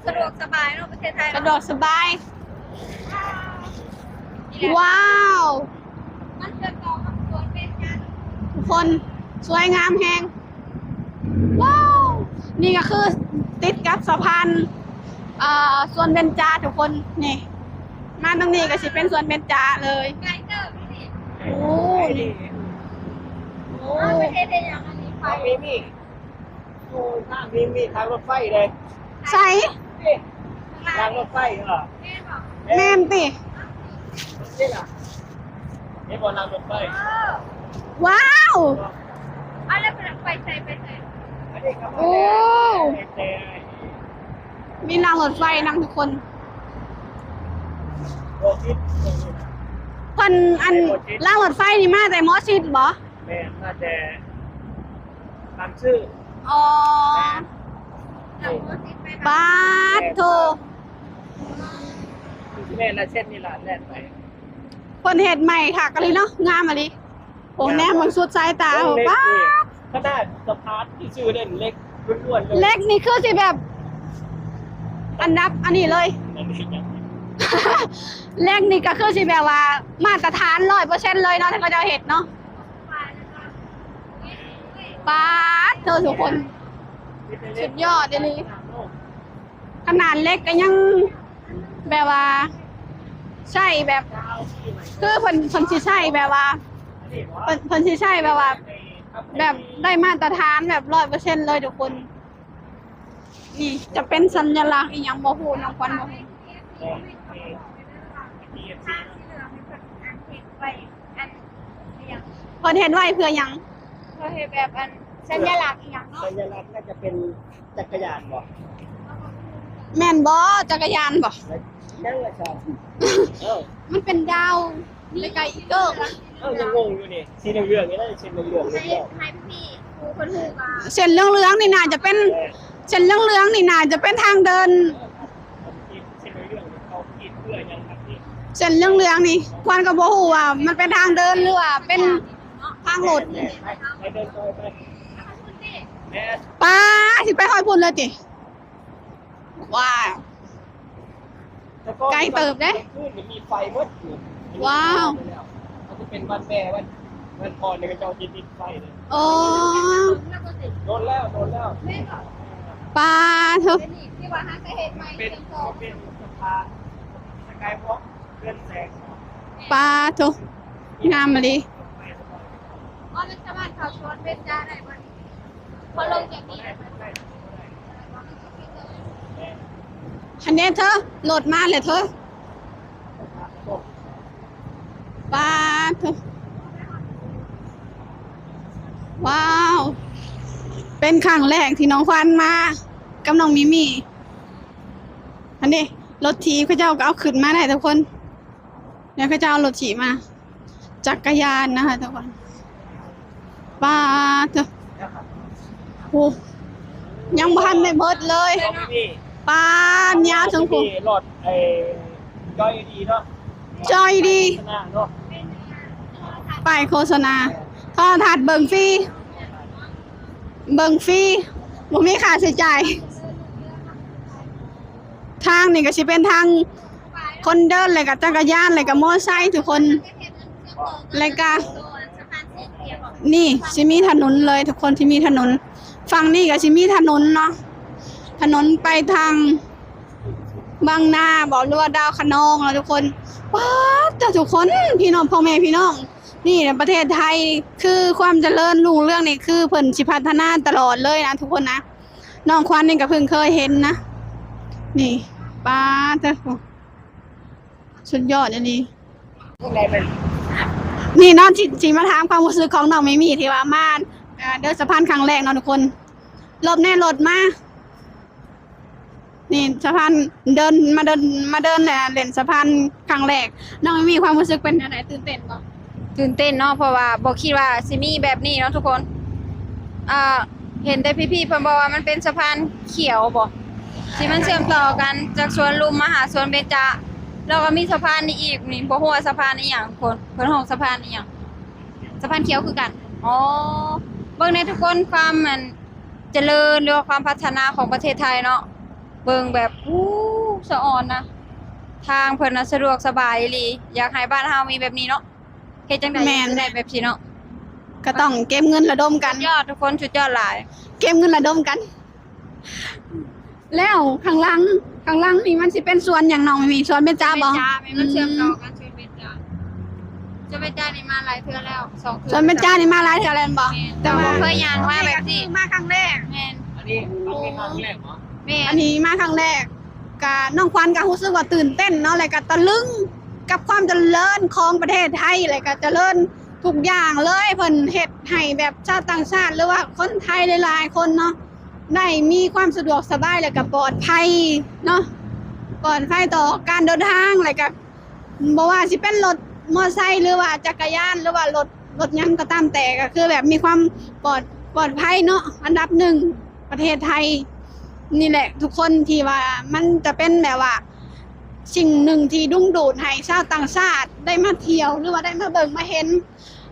ສະດວກສະບາຍເນາະ ປະເທດໄທເນາະ ສະດວກສະບາຍ. ວ້າວ ມັນເຊື່ອມຕໍ່ກັບສວນເບນຈາ ທຸກຄົນ ສວຍງາມແຮງ. ວ້າວ ນີ້ກໍຄືຕິດກັບສະພານ ເອີ ສວນເບນຈາທຸກຄົນ. ນີ້ ມາຕາງນີ້ກໍຊິເປັນສວນເບນຈາເລີຍ. ໄກເຕີບນີ້. ໂອ້ ນີ້ ໂອ້ ປະເທດເຮັດຫຍັງອັນນີ້ ໄປ ມີ ມີ ຢູ່ທາງນີ້ມີທາງລົດໄຟເດ້. ໃສ? ນີ້ ທາງລົດໄຟເນາະ. ແມ່ນບໍ່? ແມ່ນຕິ? ນີ້ລະ ເຫັນບໍ່ ທາງລົດໄຟ. ວ້າວ ອັນນັ້ນໄປໃສ ໄປໃສ? ອັນນີ້ກໍ ໂອ້ ແຕ່ ມີທາງລົດໄຟນຳທຸກຄົນ. ບໍ່ຜິດ ເພິ່ນ ອັນ ບໍ່ຜິດ ທາງລົດໄຟນີ້ມາແຕ່ໝໍຊິດບໍ່? ແມ່ນ ມາແຕ່ ບາງຊື່. ອໍ ແມ່ນ ປາດໂທ ແມ່ນລະ ເສັ້ນນີ້ລະແລ່ນໄປ. ເພິ່ນເຮັດໃໝ່ຄັກອີ່ຫຼີເນາະ ງາມອີ່ຫຼີ. ໂອ້ ງາມ ແນມເບິ່ງສຸດສາຍຕາ ໂອ້ ເຫຼັກນີ້ ປາດ ຂະໜາດສະພານທີ່ຊື່ເດ້ ເຫຼັກລ້ວນໆເລີຍ. ເຫຼັກນີ້ຄືຊິແບບ ອັນດັບອັນນີ້ເລີຍ ເຫຼັກນີ້ກໍຄືຊິແບບວ່າມາດຕະຖານຮ້ອຍເປີເຊັນເລີຍເນາະ ທີ່ເຂົາເຈົ້າເຮັດເນາະ. ປາດໂທ ທຸກຄົນ ສຸດຍອດອີ່ຫຼີ. ຂະໜາດເຫຼັກກໍຍັງແບບວ່າໃຊ້ແບບ ຄືເພິ່ນ ເພິ່ນຊິໃຊ້ແບບວ່າ ເພິ່ນ ເພິ່ນຊິໃຊ້ແບບວ່າ ແບບໄດ້ມາດຕະຖານແບບຮ້ອຍເປີເຊັນເລີຍທຸກຄົນ. ນີ້ຈະເປັນສັນຍະລັກອີ່ຫຍັງບໍ່ຮູ້ ນ້ອງຂວັນບໍ່ຮູ້. ເພິ່ນເຮັດໄວ້ເພື່ອຫຍັງ? ເພື່ອເຮັດແບບອັນສັນຍະລັກອີ່ຫຍັງເນາະ. ສັນຍະລັກໜ້າຈະເປັນຈັກກະຍານບໍ່? ແມ່ນບໍ່? ຈັກກະຍານບໍ່? ຍັງລະຊະ ເອີ ມັນເປັນດາວ ໄກໆ ອີກເກີ້. ເອີ ຍັງງົງຢູ່ນີ້ ສີເຫຼືອງໆນີ້ນະ ເສັ້ນເຫຼືອງໆນີ້. ໃຫ້ພີ່ໆ ຜູ້ເພິ່ນຮູ້ວ່າ ເສັ້ນເຫຼືອງໆນີ້ໜ້າຈະເປັນ ເອີ ເສັ້ນເຫຼືອງໆນີ້ໜ້າຈະເປັນທາງເດີນ. ເສັ້ນເຫຼືອງໆນີ້ ຂວັນກໍບໍ່ຮູ້ວ່າມັນເປັນທາງເດີນ ຫຼືວ່າເປັນທາງລົດ. ໄປ ໄປເດີນຕໍ່ໄປ. ປາ ຊິໄປຮອດພຸ້ນເລີຍຕິ? ວ້າວ ແຕ່ກໍໄກເຕີບເດ້. ຄືນມີໄຟໝົດຢູ່. ວ້າວ ມັນຈະເປັນວັນແມ່ ວັນ ວັນພໍ່ນີ້ ເຂົາເຈົ້າຊິຕິດໄຟເດ້. ອໍ ດົນແລ້ວ ດົນແລ້ວ. ປາໂທ ທີ່ວ່າຫາກະເຮັດໃໝ່ ເປັນ ເປັນສະພານສະກາຍວອກ ເຮືອນແສງ. ປາໂທ ງາມອີ່ຫຼີ. ອໍ ແລ້ວສາມາດເຂົ້າສວນເບນຈາໄດ້ບໍ່ນີ້? ພໍລົງຈາກນີ້ ຫັ້ນເດ້ເທີ ລົດມາແລ້ວເທີ. ປາໂທ ວ້າວ ເປັນຄັ້ງແລກທີ່ນ້ອງຂວັນມາກັບນ້ອງມີມີ. ອັນນີ້ລົດຖີບເຂົາເຈົ້າກໍເອົາຂຶ້ນມາໄດ້ທຸກຄົນ. ແລ້ວເຂົາເຈົ້າເອົາລົດຖີບມາ ຈັກກະຍານນະຄະທຸກຄົນ. ປາໂທ ໂອ້ ຍັງບໍ່ທັນໄດ້ເບິດເລີຍ. ປາ ຍາວເຖິງພຸ້ນ. ລົດ ເອີ ຈອຍດີເນາະ ຈອຍດີ ໂຄສະນາເນາະ ປ້າຍໂຄສະນາ. ໂທລະທັດເບິ່ງຟຣີ ເບິ່ງຟຣີ ບໍ່ມີຄ່າໃຊ້ຈ່າຍ. ທາງນີ້ກໍຊິເປັນທາງຄົນເດີນ ແລ້ວກໍຈັກກະຍານ ແລ້ວກໍມໍໄຊທຸກຄົນ. ແລ້ວກໍນີ້ຊິມີຖະໜົນເລີຍທຸກຄົນ ຊິມີຖະໜົນ. ຝັ່ງນີ້ກໍຊິມີຖະໜົນເນາະ ຖະໜົນໄປທາງບາງນາບໍ ຫຼືວ່າດາວຂະນອງເນາະທຸກຄົນ. ປາດເຈົ້າ ທຸກຄົນ ພີ່ນ້ອງ ພໍ່ແມ່ພີ່ນ້ອງ ນີ້ແຫຼະປະເທດໄທ ຄືຄວາມຈະເລີນຮຸ່ງເຮືອງນີ້ ຄືເພິ່ນຊິພັດທະນາຕະຫຼອດເລີຍນະທຸກຄົນນະ. ນ້ອງຂວັນນີ້ກໍເພິ່ງເຄີຍເຫັນນະ ນີ້ ປາດເຈົ້າ ສຸດຍອດອີ່ຫຼີ. ນີ້ເນາະ ຊິ ຊິມາຖາມຄວາມຮູ້ສຶກຂອງນ້ອງມີມີ ທີ່ວ່າມາ ເດີນສະພານຄັ້ງແລກເນາະທຸກຄົນ. ຫຼົບແດ່ ລົດມາ. ນີ້ສະພານ ເດີນ ມາເດີນ ມາເດີນ ເອີ ເຫຼັ້ນສະພານຄັ້ງແລກ. ນ້ອງມີຄວາມຮູ້ສຶກເປັນແນວໃດ? ຕື່ນເຕັ້ນບໍ່? ຕື່ນເຕັ້ນເນາະ ເພາະວ່າບໍ່ຄິດວ່າຊິມີແບບນີ້ເນາະທຸກຄົນ. ເອີ ເຫັນແຕ່ພີ່ໆເພິ່ນບອກວ່າມັນເປັນສະພານຂຽວບໍ ທີ່ມັນເຊື່ອມຕໍ່ກັນຈາກສວນລຸມມາຫາສວນເບນຈາ. ແລ້ວກໍມີສະພານນີ້ອີກ ນີ້ບໍ່ຮູ້ວ່າສະພານອີ່ຫຍັງ ເພິ່ນ ເພິ່ນຮ້ອງສະພານອີ່ຫຍັງ? ສະພານຂຽວຄືກັນ. ອໍ ເບິ່ງແດ່ທຸກຄົນ ຄວາມ ອັນ ຈະເລີນ ຫຼືວ່າຄວາມພັດທະນາຂອງປະເທດໄທເນາະ. ເບິ່ງແບບ ອູ້ ສະອອນນະ ທາງເພິ່ນນະສະດວກສະບາຍອີ່ຫຼີ. ຢາກໃຫ້ບ້ານເຮົາມີແບບນີ້ເນາະ. ເຮັດຈັ່ງໃດ ແມ່ນ ຈຶ່ງຊິໄດ້ແບບຊີ້ເນາະ? ກໍຕ້ອງເກັບເງິນລະດົມກັນ. ສຸດຍອດ ທຸກຄົນ ສຸດຍອດຫຼາຍ. ເກັບເງິນລະດົມກັນ. ແລ້ວຂ້າງຫຼັງ ຂ້າງຫຼັງນີ້ມັນຊິເປັນສວນຫຍັງນ້ອງມີ? ສວນເບນຈາບໍ່? ສວນເບນຈາ ແມ່ນ ມັນເຊື່ອມຕໍ່ກັນ ສວນເບນຈາ. ສວນເບນຈານີ້ມາຫຼາຍເທື່ອແລ້ວ ສອງເທື່ອ. ສວນເບນຈານີ້ມາຫຼາຍເທື່ອແລ້ວແມ່ນບໍ່? ແມ່ນ ແຕ່ວ່າບໍ່ເຄີຍຍ່າງມາແບບນີ້ ມາຄັ້ງແລກ. ແມ່ນ. ອັນນີ້ມາຄັ້ງແລກບໍ່? ແມ່ນ. ອັນນີ້ມາຄັ້ງແລກ. ກະ ນ້ອງຂວັນກະຮູ້ສຶກວ່າຕື່ນເຕັ້ນເນາະ ແລະກະຕະລຶງກັບຄວາມຈະເລີນຂອງປະເທດໄທ ແລະກະຈະເລີນທຸກຢ່າງເລີຍ. ເພິ່ນເຮັດໃຫ້ແບບຊາວຕ່າງຊາດ ຫຼືວ່າຄົນໄທຫຼາຍໆຄົນເນາະ ໄດ້ມີຄວາມສະດວກສະບາຍ ແລະກະປອດໄພເນາະ ປອດໄພຕໍ່ການເດີນທາງ ແລະກະ ບໍ່ວ່າຊິເປັນລົດມໍໄຊ ຫຼືວ່າຈັກກະຍານ ຫຼືວ່າລົດ ລົດຫຍັງກໍຕາມແຕ່ ກໍຄືແບບມີຄວາມປອດ ປອດໄພເນາະ ອັນດັບໜຶ່ງ ປະເທດໄທ. ນີ້ແຫຼະທຸກຄົນ ທີ່ວ່າມັນຈະເປັນແບບວ່າສິ່ງໜຶ່ງທີ່ດຶງດູດໃຫ້ຊາວຕ່າງຊາດໄດ້ມາທ່ຽວ ຫຼືວ່າໄດ້ມາເບິ່ງມາເຫັນ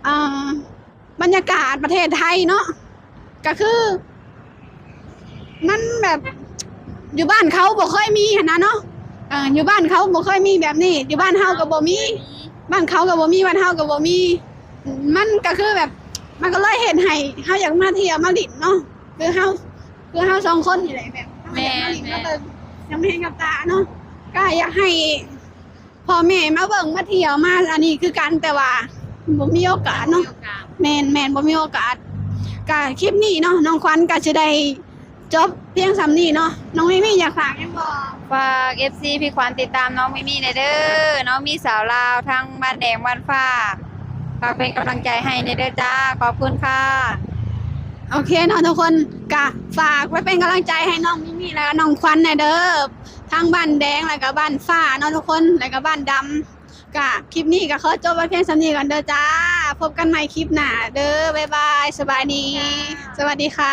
ອ່າ ບັນຍາກາດປະເທດໄທເນາະ ກະຄືມັນແບບ ຢູ່ບ້ານເຂົາບໍ່ເຄີຍມີຫັ້ນນະເນາະ. ເອີ ຢູ່ບ້ານເຂົາບໍ່ເຄີຍມີແບບນີ້ ຢູ່ບ້ານເຮົາກໍບໍ່ມີ ບ້ານເຂົາກໍບໍ່ມີ ບ້ານເຮົາກໍບໍ່ມີ. ມັນກໍຄືແບບ ມັນກໍເລີຍເຮັດໃຫ້ເຮົາຢາກມາທ່ຽວມາຫຼິ້ນເນາະ ຄືເຮົາ ຄືເຮົາສອງຄົນນີ້ແຫຼະ ແບບເຮົາຢາກມາຫຼິ້ນມາເບິ່ງ ຢາກມາເຫັນກັບຕາເນາະ ກໍຢາກໃຫ້ ພໍ່ແມ່ມາເບິ່ງມາທ່ຽວມາອັນນີ້ຄືກັນ ແຕ່ວ່າບໍ່ມີໂອກາດເນາະ. ບໍ່ມີໂອກາດ. ແມ່ນໆ ບໍ່ມີໂອກາດ. ກະຄລິບນີ້ເນາະ ນ້ອງຂວັນກະຊິໄດ້ຈົບພຽງສ່ຳນີ້ເນາະ. ນ້ອງມີມີຢາກຝາກຫຍັງບໍ່? ຝາກເອັຟຊີພີ່ຂວັນຕິດຕາມນ້ອງມີມີແດ່ເດີ ນ້ອງມີສາວລາວທັງບ້ານແດງບ້ານຟ້າ ຝາກເປັນກຳລັງໃຈໃຫ້ແດ່ເດີຈ້າ. ຂອບຄຸນຄ່ະ. ໂອເຄເນາະທຸກຄົນ ກະຝາກໄວ້ເປັນກຳລັງໃຈໃຫ້ນ້ອງມີມີ ແລະກະນ້ອງຂວັນແດ່ເດີ ທັງບ້ານແດງ ແລະກະບ້ານຟ້າເນາະທຸກຄົນ ແລະກະບ້ານດຳ. ກະຄລິບນີ້ກະຂໍຈົບໄວ້ພຽງສ່ຳນີ້ກ່ອນເດີຈ້າ. ພົບກັນໃໝ່ຄລິບໜ້າເດີ. ບາຍບາຍ. ສະບາຍດີ. ສະຫວັດດີຄ່ະ.